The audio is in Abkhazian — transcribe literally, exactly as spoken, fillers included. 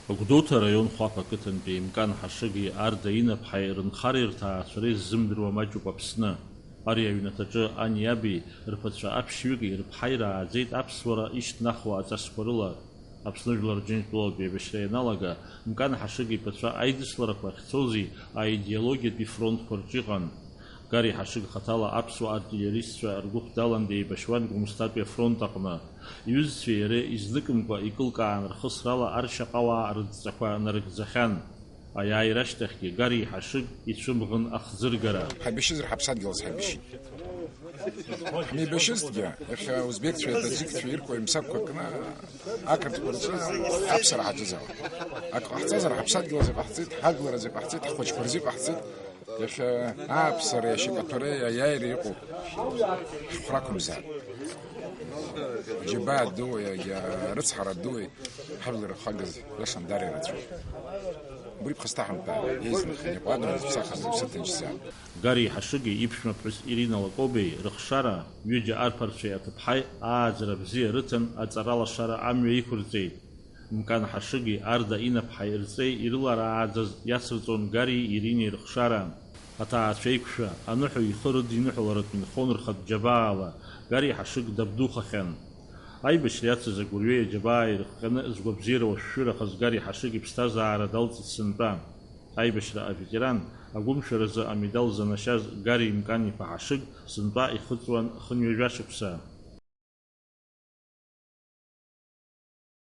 Агәдоуҭа араион Хәаԥ ақыҭантәи Мкан Ҳашыги Арда Инаԥҳаи рынхареи рҭаацәареи ззымдыруа маҷуп Аԥсны. Ари аҩнаҭаҿы ани-аби, рԥацәа аԥшьҩыки рыԥҳаи рааӡеит аԥсуара ишьҭнахуа аҵасқәа рыла. Аԥсны Жәлар Џьынџьтәылатә еибашьра ианалага, Мкан Ҳашыг иԥацәа аидысларақәа ахьцози аидеологиатәи фронтқәа рҿы иҟан. Гари Ҳашыг хаҭала аԥсуа артиллеристцәа ргәыԥ далан деибашьуан Гәымсҭатәи афронт аҟны. Иҩызцәеи иареи изныкымкәа икылкаан рхысрала аршьаҟауаа рыдҵақәа нарыгӡахьан. Аиааира ашьҭахьгьы Гари Ҳашыг ицәымӷын ахӡыргара. Ҳаибашьызар ҳаԥсадгьыл азы ҳаибашьит. Ҳмеибашьызҭгьы, иахьа узбекцәеи атаджикцәеи иркуа имсакқәа кны, ақырҭқәа рҿы аԥсара ҳаҿызаауан. Ак ҟаҳҵазар ҳаԥсадгьыл азы иҟаҳҵеит, ҳажәлар азы иҟаҳҵеит, ҳхәыҷқәа рзы иҟаҳҵеит. Иахьа ааԥсареи ашьакаҭәареи аиааиреи иҟоуп. Ҳхәра ақәымзаап. Џьабаа дуи, егьа рыцҳара дуи, ҳажәлар рхагаз лашан дара ирацәоуп. Убри ԥхасҭа ҳамтәа, еизныхны иҟәадны зыԥсахыз зыԥсы ҭынчзаап. Гари Ҳашыги иԥшәмаԥҳәыс Ирина Лакобеи рыхшара, ҩыџьа арԥарцәеи аҭыԥҳаи ааӡара бзиа рыҭан, аҵаралашара амҩа иқәырҵеит. Мкан Ҳашыги Арда Инаԥҳаи рҵеи ирыларааӡаз иацырҵон Гари Иринеи рыхшара. Аҭаацәеиқәшәа, аныҳәа ихы рыдиныҳәаларатә инхон рхатә џьабаала, Гари Ҳашыг дабдухахьан. Аибашьра иацыз агәырҩеи аџьабааи ирыхҟьаны згәабзиара уашәшәырахаз Гари Ҳашыг иԥсҭазаара далҵит сынтәа. Аибашьра аветеран, агәымшәаразы амедал занашьаз Гари Мкан-иԥа Ҳашыг сынтәа ихыҵуан хынҩажәа шықәса.